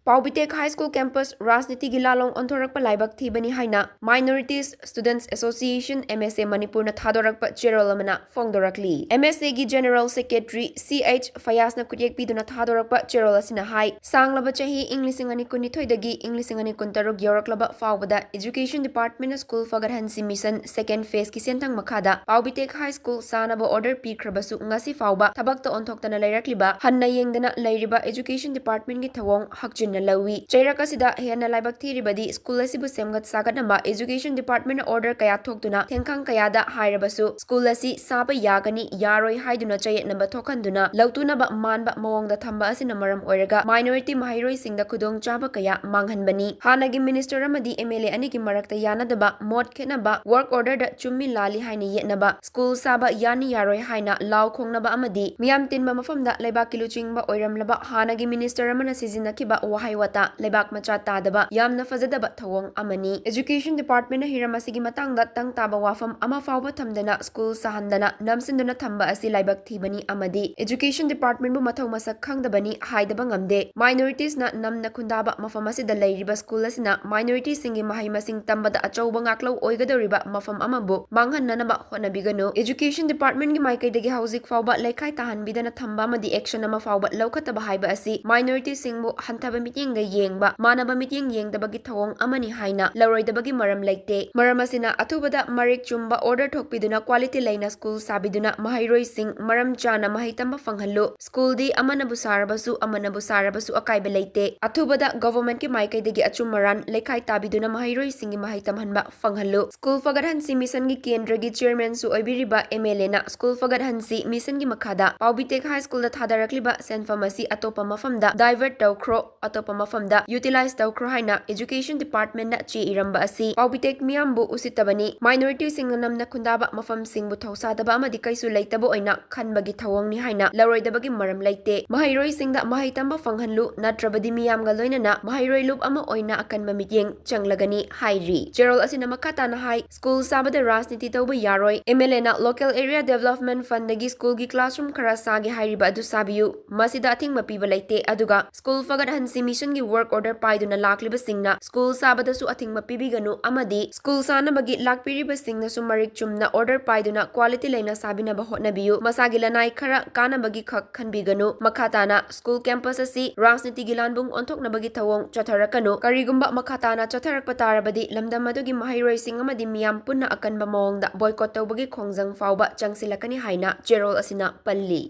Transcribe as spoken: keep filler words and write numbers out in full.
ꯄꯥꯎꯕꯤꯇꯦꯛ High School campus ꯔꯥꯖꯅꯤꯇꯤꯒꯤ ꯂꯥꯂꯣꯡ ꯑꯣꯟꯊꯣꯔꯛꯄ ꯂꯥꯏꯕꯛ ꯊꯤꯕꯅꯤ ꯍꯥꯏꯅ Minorities Students Association, M S A, ꯃꯅꯤꯄꯨꯔꯅ ꯊꯥꯗꯣꯔꯛꯄ ꯆꯦꯔꯣꯜ ꯑꯃꯅ ꯐꯣꯡꯗꯣꯔꯛꯂꯤ꯫ M S A ꯒꯤ General Secretary C H ꯐꯌꯥꯖꯅ ꯈꯨꯠꯌꯦꯛ ꯄꯤꯗꯨꯅ ꯊꯥꯗꯣꯔꯛꯄ ꯆꯦꯔꯣꯜ ꯑꯁꯤꯅ ꯍꯥꯏ, ꯁꯥꯡꯂꯕ ꯆꯍꯤ ꯏꯪ ꯂꯤꯁꯤꯡ ꯑꯅꯤ ꯀꯨꯟꯅꯤꯊꯣꯏꯗꯒꯤ ꯏꯪ ꯂꯤꯁꯤꯡ ꯑꯅꯤ ꯀꯨꯟꯇꯔꯨꯛ ꯌꯧꯔꯛꯂꯕ ꯐꯥꯎꯕꯗ Education Department ꯅ school ꯐꯒꯠꯍꯟꯁꯤ mission second phase ꯀꯤ ꯁꯦꯟꯊꯪ ꯃꯈꯥꯗ ꯄꯥꯎꯕꯤꯇꯦꯛ High School ꯁꯥꯅꯕ order ꯄꯤꯈ꯭ꯔꯕꯁꯨ ꯉꯁꯤ ꯐꯥꯎꯕ ꯊꯕꯛꯇ ꯑꯣꯟꯊꯣꯛꯇꯅ ꯂꯩꯔꯛꯂꯤꯕ, ꯍꯟꯅ ꯌꯦꯡꯗꯅ ꯂꯩꯔꯤꯕ Education Department ꯀꯤ ꯊꯧꯑꯣꯡ ꯍꯛꯆꯤꯟꯅ ꯂꯧꯏ꯫ ꯆꯩꯔꯛ ꯑꯁꯤꯗ ꯍꯦꯟꯅ ꯂꯥꯏꯕꯛ ꯊꯤꯔꯤꯕꯗꯤ school ꯑꯁꯤꯕꯨ ꯁꯦꯝꯒꯠ ꯁꯥꯒꯠꯅꯕ Education Department ꯅ order ꯀꯌꯥ ꯊꯣꯛꯇꯨꯅ ꯊꯦꯡꯈꯥꯡ ꯀꯌꯥꯗ ꯍꯥꯏꯔꯕꯁꯨ school ꯑꯁꯤ ꯁꯥꯕ ꯌꯥꯒꯅꯤ, ꯌꯥꯔꯣꯏ ꯍꯥꯏꯗꯨꯅ ꯆꯌꯦꯠꯅꯕ ꯊꯣꯛꯍꯟꯗꯨꯅ ꯂꯧꯇꯨꯅꯕ ꯃꯥꯟꯕ ꯃꯑꯣꯡꯗ ꯊꯝꯕ ꯑꯁꯤꯅ ꯃꯔꯝ ꯑꯣꯏꯔꯒ minority ꯃꯍꯩꯔꯣꯏꯁꯤꯡꯗ ꯈꯨꯗꯣꯡꯆꯥꯕ ꯀꯌꯥ ꯃꯥꯡꯍꯟꯕꯅꯤ꯫ ꯍꯥꯟꯅꯒꯤ minister ꯑꯃꯗꯤ M L A ꯑꯅꯤꯒꯤ ꯃꯔꯛꯇ ꯌꯥꯅꯗꯕ, ꯃꯣꯠ ꯈꯦꯠꯅꯕ, work order ꯗ ꯆꯨꯝꯃꯤ ꯂꯥꯜꯂꯤ ꯍꯥꯏꯅ ꯌꯦꯠꯅꯕ, school ꯁꯥꯕ ꯌꯥꯅꯤ ꯌꯥꯔꯣꯏ ꯍꯥꯏꯅ ꯂꯥꯎ ꯈꯣꯡꯅꯕ ꯑꯃꯗꯤ ꯃꯤꯌꯥꯝ ꯇꯤꯟꯕ ꯃꯐꯝꯗ ꯂꯩꯕꯥꯛꯀꯤ ꯂꯨꯆꯤꯡꯕ ꯑꯣꯏꯔꯝꯂꯕ ꯍꯥꯟꯅꯒꯤ minister ꯑꯃꯅ ꯁꯤꯖꯤꯟꯅꯈꯤꯕ ꯋꯥꯍꯩ ꯋꯥꯇꯥ ꯂꯩꯕꯥꯛ ꯃꯆꯥ ꯇꯥꯗꯕ ꯌꯥꯝꯅ ꯐꯖꯗꯕ ꯊꯧꯑꯣꯡ ꯑꯃꯅꯤ꯫ Education Department ꯅ ꯍꯤꯔꯝ ꯑꯁꯤꯒꯤ ꯃꯇꯥꯡꯗ ꯇꯪ ꯇꯥꯕ ꯋꯥꯐꯝ ꯑꯃ ꯐꯥꯎꯕ ꯊꯝꯗꯅ school ꯁꯥꯍꯟꯗꯅ ꯅꯝꯁꯤꯟꯗꯨꯅ ꯊꯝꯕ ꯑꯁꯤ ꯂꯥꯏꯕꯛ ꯊꯤꯕꯅꯤ ꯑꯃꯗꯤ Education Department ꯕꯨ ꯃꯊꯧ ꯃꯁꯛ ꯈꯪꯗꯕꯅꯤ ꯍꯥꯏꯗꯕ ꯉꯝꯗꯦ꯫ Minorities ꯅ ꯅꯝꯅ ꯈꯨꯟꯗꯥꯕ ꯃꯐꯝ ꯑꯁꯤꯗ ꯂꯩꯔꯤꯕ school ꯑꯁꯤꯅ minority ꯁꯤꯡꯒꯤ ꯃꯍꯩ ꯃꯁꯤꯡ ꯇꯝꯕꯗ ꯑꯆꯧꯕ ꯉꯥꯛꯂꯧ ꯑꯣꯏꯒꯗꯧꯔꯤꯕ ꯃꯐꯝ ꯑꯃꯕꯨ ꯃꯥꯡꯍꯟꯅꯅꯕ ꯍꯣꯠꯅꯕꯤꯒꯅꯨ꯫ Education Department ꯒꯤ ꯃꯥꯏꯀꯩꯗꯒꯤ ꯍꯧꯖꯤꯛ ꯐꯥꯎꯕ ꯂꯩꯈꯥꯏ ꯇꯥꯍꯟꯕꯤꯗꯅ ꯊꯝꯕ ꯑꯃꯗꯤ action ꯑꯃ ꯐꯥꯎꯕ ꯂꯧꯈꯠꯇꯕ ꯍꯥꯏꯕ ꯑꯁꯤ minority ꯁꯤꯡꯕꯨ ꯍꯟꯊꯕ ꯃꯤꯠꯌꯦꯡꯒ ꯌꯦꯡꯕ, ꯃꯥꯟꯅꯕ ꯃꯤꯠꯌꯦꯡ ꯌꯦꯡꯗꯕꯒꯤ ꯊꯧꯑꯣꯡ ꯑꯃꯅꯤ ꯍꯥꯏꯅ ꯂꯧꯔꯣꯏꯗꯕꯒꯤ ꯃꯔꯝ ꯂꯩꯇꯦ꯫ ꯃꯔꯝ ꯑꯁꯤꯅ ꯑꯊꯨꯕꯗ ꯃꯔꯤꯛ ꯆꯨꯝꯕ order ꯊꯣꯛꯄꯤꯗꯨꯅ quality ꯂꯩꯅ school ꯁꯥꯕꯤꯗꯨꯅ ꯃꯍꯩꯔꯣꯏꯁꯤꯡ ꯃꯔꯝ ꯆꯥꯅ ꯃꯍꯩ ꯇꯝꯕ ꯐꯪꯍꯜꯂꯨ꯫ School ꯗꯤ ꯑꯃꯅꯕꯨ ꯁꯥꯔꯕꯁꯨ, ꯑꯃꯅꯕꯨ ꯁꯥꯔꯕꯁꯨ ꯑꯀꯥꯏꯕ ꯂꯩꯇꯦ꯫ ꯑꯊꯨꯕꯗ government ꯀꯤ ꯃꯥꯏꯀꯩꯗꯒꯤ ꯑꯆꯨꯝ ꯑꯔꯥꯟ ꯂꯩꯈꯥꯏ ꯇꯥꯕꯤꯗꯨꯅ ꯃꯍꯩꯔꯣꯏꯁꯤꯡꯒꯤ ꯃꯍꯩ ꯇꯝꯍꯟꯕ ꯐꯪꯍꯜꯂꯨ꯫ School ꯐꯒꯠꯍꯟꯁꯤ mission ꯒꯤ ꯀꯦꯟꯗ꯭ꯔꯒꯤ chairman ꯁꯨ ꯑꯣꯏꯕꯤꯔꯤꯕ M L A ꯅ school ꯐꯒꯠꯍꯟꯁꯤ mission ꯒꯤ ꯃꯈꯥꯗ ꯄꯥꯎꯕꯤꯇꯦꯛ High School ꯗ ꯊꯥꯗꯔꯛꯂꯤꯕ ꯁꯦꯟꯐꯝ ꯑꯁꯤ ꯑꯇꯣꯞꯄ ꯃꯐꯝꯗ divert ꯇꯧꯈ꯭ꯔꯣ, ꯑꯇꯣꯞꯄ ꯃꯐꯝꯗ utilize ꯇꯧꯈ꯭ꯔꯣ ꯍꯥꯏꯅ Education Department ꯅ ꯆꯦ ꯏꯔꯝꯕ ꯑꯁꯤ ꯄꯥꯎꯕꯤꯇꯦꯛ ꯃꯤꯌꯥꯝꯕꯨ ꯎꯁꯤꯠꯇꯕꯅꯤ, minority ꯁꯤꯡꯅ ꯅꯝꯅ ꯈꯨꯟꯗꯥꯕ ꯃꯐꯝꯁꯤꯡꯕꯨ ꯊꯧꯁꯥꯗꯕ ꯑꯃꯗꯤ ꯀꯩꯁꯨ ꯂꯩꯇꯕ ꯑꯣꯏꯅ ꯈꯟꯕꯒꯤ ꯊꯧꯑꯣꯡꯅꯤ ꯍꯥꯏꯅ ꯂꯧꯔꯣꯏꯗꯕꯒꯤ ꯃꯔꯝ ꯂꯩꯇꯦ꯫ ꯃꯍꯩꯔꯣꯏꯁꯤꯡꯗ ꯃꯍꯩ ꯇꯝꯕ ꯐꯪꯍꯜꯂꯨ, ꯅꯠꯇ꯭ꯔꯕꯗꯤ ꯃꯤꯌꯥꯝꯒ ꯂꯣꯏꯅꯅ ꯃꯍꯩꯔꯣꯏ ꯂꯨꯞ ꯑꯃ ꯑꯣꯏꯅ ꯑꯀꯟꯕ ꯃꯤꯠꯌꯦꯡ ꯆꯪꯂꯒꯅꯤ ꯍꯥꯏꯔꯤ꯫ ꯆꯦꯔꯣꯜ ꯑꯁꯤꯅ ꯃꯈꯥ ꯇꯥꯅ ꯍꯥꯏ, school ꯁꯥꯕꯗ ꯔꯥꯖꯅꯤꯇꯤ ꯇꯧꯕ ꯌꯥꯔꯣꯏ꯫ M L A ꯅ local area development fund ꯗꯒꯤ school ꯒꯤ classroom ꯈꯔ ꯁꯥꯒꯦ ꯍꯥꯏꯔꯤꯕ ꯑꯗꯨ ꯁꯥꯕꯤꯌꯨ, ꯃꯁꯤꯗ ꯑꯊꯤꯡꯕ ꯄꯤꯕ ꯂꯩꯇꯦ꯫ ꯑꯗꯨꯒ school ꯐꯒꯠꯍꯟꯁꯤ ꯒꯤ work order ꯄꯥꯏꯗꯨꯅ ꯂꯥꯛꯂꯤꯕꯁꯤꯡꯅ school ꯁꯥꯕꯗꯁꯨ ꯑꯊꯤꯡꯕ ꯄꯤꯕꯤꯒꯅꯨ ꯑꯃꯗꯤ school ꯁꯥꯅꯕꯒꯤ ꯂꯥꯛꯄꯤꯔꯤꯕꯁꯤꯡꯅꯁꯨ ꯃꯔꯤꯛ ꯆꯨꯝꯅ order ꯄꯥꯏꯗꯨꯅ quality ꯂꯩꯅ ꯁꯥꯕꯤꯅꯕ ꯍꯣꯠꯅꯕꯤꯌꯨ꯫ ꯃꯁꯥꯒꯤ ꯂꯅꯥꯏ ꯈꯔ ꯀꯥꯅꯕꯒꯤ ꯈꯛ ꯈꯟꯕꯤꯒꯅꯨ꯫ ꯃꯈꯥ ꯇꯥꯅ school campus ꯑꯁꯤ ꯔꯥꯖꯅꯤꯇꯤꯒꯤ ꯂꯥꯟꯕꯨꯡ ꯑꯣꯟꯊꯣꯛꯅꯕꯒꯤ ꯊꯧꯑꯣꯡ ꯆꯠꯊꯔꯛꯀꯅꯨ꯫ ꯀꯔꯤꯒꯨꯝꯕ ꯃꯈꯥ ꯇꯥꯅ ꯆꯠꯊꯔꯛꯄ ꯇꯥꯔꯕꯗꯤ ꯂꯝꯗꯝ ꯑꯗꯨꯒꯤ ꯃꯍꯩꯔꯣꯏꯁꯤꯡ ꯑꯃꯗꯤ ꯃꯤꯌꯥꯝ ꯄꯨꯟꯅ ꯑꯀꯟꯕ ꯃꯑꯣꯡꯗ boycott ꯇꯧꯕꯒꯤ ꯈꯣꯡꯖꯪ ꯐꯥꯎꯕ ꯆꯪꯁꯤꯜꯂꯛꯀꯅꯤ ꯍꯥꯏꯅ ꯆꯦꯔꯣꯜ ꯑꯁꯤꯅ ꯄꯜꯂꯤ꯫